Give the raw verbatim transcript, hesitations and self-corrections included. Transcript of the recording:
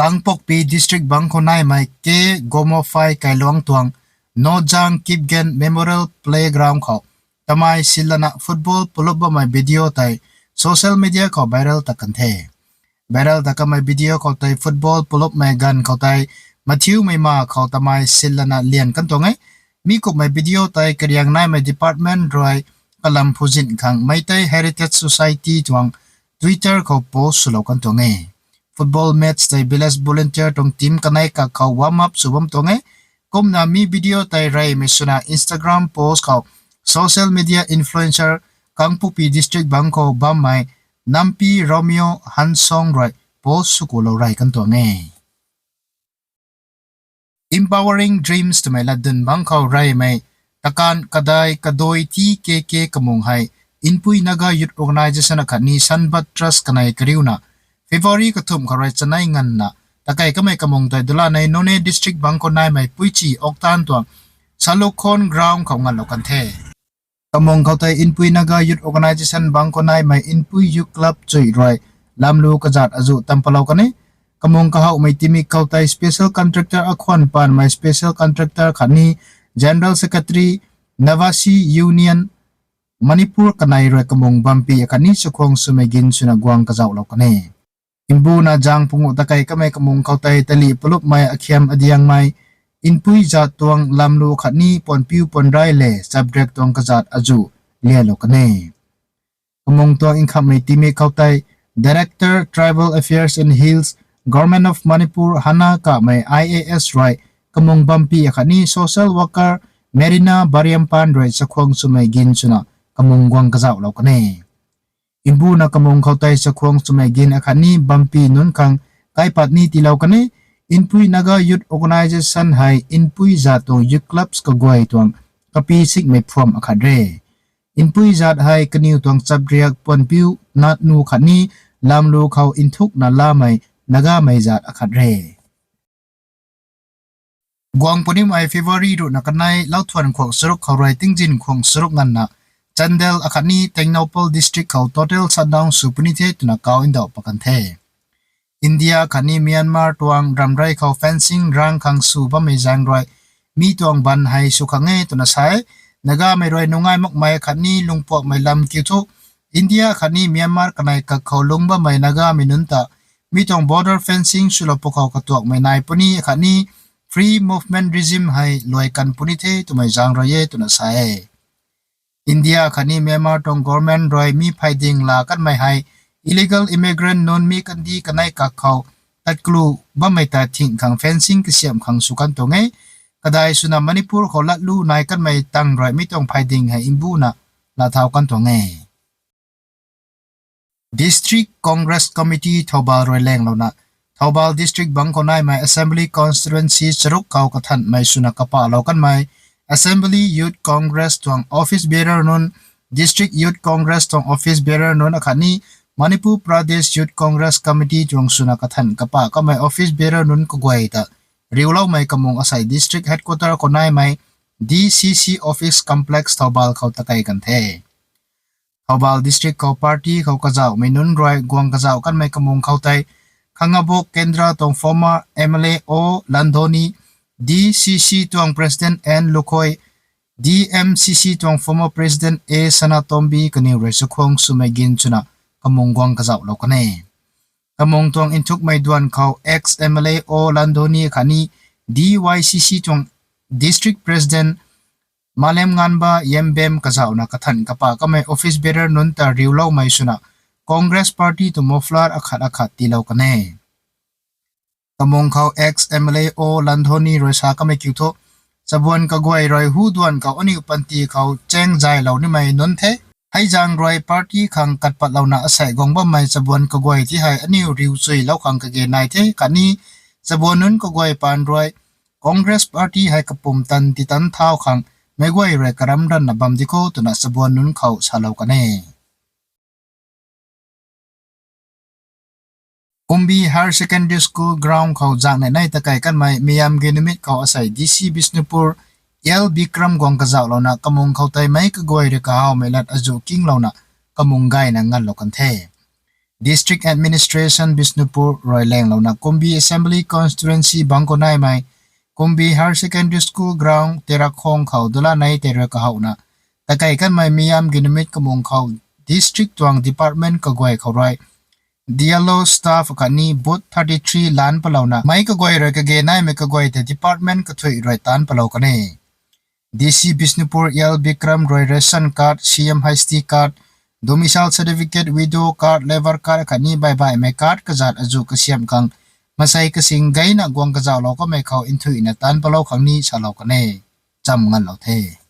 Kangpokpi District bangc khou naimei K Gomophai Kailuang tuang Nojang Kipgen Memorial Playground khou tamei sinlana football pulup bammei video tei social media khou viral ta kan the. Viral ta kamei video khou tei football pulupmei ganv khou tei mathiumei ma khou tamei sinlana lian kan tuang e. Mi kumhmei video tei kariang naimei department rui kalam phuzin khang Meitei Heritage Society tuang Twitter khou post swlou kan tuang e. Football match tei village volunteer tuang team kanei kak khou warm up sw bam tuang e. Kumna mi video tei reymei swna Instagram post khou social media influencer Kangpokpi District bangc khou bammei Nampi Romeo Hansong rui post swkulou rey kan tuang e. Empowering Dreams twmei latdyn bangc khou reymei takan kadai kadoi T K K kamung hei Inpui Naga Youth Organisation akhatni Sanbat Trust kanei kariuna February kathumh khou rui chanei nganvna takei kamei kamung tei dulanei Noney District bangc khou naimei Puichi Oktan tuang Salukhon Ground khou nganvlou kan the. Kamung khou tei Inpui Naga Youth Organisation bangc khou naimei Inpui Youth Club chui rui lamlu kazat azuh tam palou kan e. Kamung kahouhmei tingmik khou tei special contractor akhwan panmei special contractor khatni General Secretary Navasi Union Manipur kanei rui kamung bampi akhatni chakhwang swmei gin swna guang kazauhlou kan e. Mbuna zang pungu takei kamei kamung khou tei tali pulupmei akhiam adiangmei Inpui zat tuang lamlu khatni puanpiu puanrey le subject tuang kazat azuh lialou kan e. Kamung tuang nkhamhmei tingmik khou tei Director Tribal Affairs and Hills, Government of Manipur hana kamei I A S rui kamung bampi akhatni social worker Marina Bariampan rui chakhwang swmei gin swna kamung guang kazauhlou kan e. Mbuna kamung khou tei chakhwang swmei gin akhatni bampi nunc khang kaipat ni tiilou kan e. Inpui Naga Youth Organisation hei Inpui zat tuang youth clubs kaguay tuang kapi sikmei phuam akhat re. Inpui zat hei kaniw tuang chapriak puanpiu natnu khatni lamlu khou nthukna lamei Nagamei zat akhat re. Guang punimei February ruhna kanei lauthuan khuang charuk khou rui tingzin khuang charuk nganvna Chandel akhatni Tengnoupal District khou total shutdown sw puni the twna kau ndauh pakan the. India khatni Myanmar tuang ramrey khou fencing rang khang sw bammei zaeng rui mi tuang ban hei sw khang e twna sa e. Nagamei rui nungai makmei khatni lungpuakmei lam kiu thu India khatni Myanmar kanei kak khou lungc bammei Nagamei nunc ta mi tuang border fencing swlou pwkhou katuakmei nai puni khatni free movement regime hei luai kan puni the twmei zaeng rui e twna sa e. India khatni Myanmar tuang government rui mi pheyding la kanmei hei illegal immigrant nunc mi kandih kanei kak khou tatklu bammei ta thing khang fencing kasiamh khang sw kan tuang e. Kadai swna Manipur khou latlu nai kanmei tang rui mi tuang pheyding hei mbuna laa thau kan tuang e. District Congress Committee Thoubal rui lenglouna Thoubal District bangc khou naimei Assembly Constituency charuk khou kathanhmei swna kapahlou kanmei Assembly Youth Congress tuang office bearer nunc, District Youth Congress tuang office bearer nunc akhatni Manipur Pradesh Youth Congress Committee tuang swna kathanc kapah kamei office bearer nunc kaguay ta riuloumei kamung asei district headquarter khou naimei D C C office complex Thoubal khou takei kan the. Thoubal District khou party khou kazauhmei nunc rui guang kazauh kanmei kamung khou tei Khangabok Kendra tuang former M L A O Landhoni, D C C tuang President N Lukhoi, D M C C tuang former President A Sanatombi kaniw rui chakhwang swmei gin swna kamung guang kazauhlou kan e. Kamung tuang nthukmei duan khou ex M L A O Landhoni khatni D Y C C tuang District President Malem Nganba Yembem kazauhna kathanc kapah kamei office bearer nunc ta riuloumei swna Congress party tuang muffler akhat akhat tiilou kan e. Kamung khou ex M L A O Landhoni rui sa kamei kiu thu, chabuan kaguay rui hu duan khou aniu panty khou cheng zaylou nimei nunc the. Hei zaeng rui party khang katpatlouna asei guang bammei chabuan kaguay ti hei aniu riuchuilou khang kage nai the khatni chabuan nunc kaguay paan rui Congress party hei kapumtan titan thau khang meic guay rui karam ranna bam di kho twna chabuan nunc khou salou kan e. Umbi Higher Secondary School ground khou zang nei nei takei kanmei miyam ge numit khou asei D C Bishnupur L Bikram guang kazauhlouna kamung khou tei meic kaguay rui kahawmei lat azuh kinglouna kamung gayna nganlou kan the. District Administration Bishnupur rui lenglouna Kumbi Assembly Constituency bangc khou naimei Kumbi Higher Secondary School ground Terakhong khou dula nei tei rui kahowna takei kanmei Miyamgi Numit kamung khou district tuang department kaguay khou rui D L O staff khatni booth thirty three lan palouna meic kaguay rui kage naimei kaguay tei department kathuic rui taanc palou kan e. D C Bishnupur L Bikram rui ration card, C M H T card, domicile certificate, widow card, labour card khatni baihbaihmei card kazat azuh kasiamh khang mansei kasing geyna guang kazauhlou kamei khou nthuihna taanc palou khang ni salou kan e. Cham nganlou the.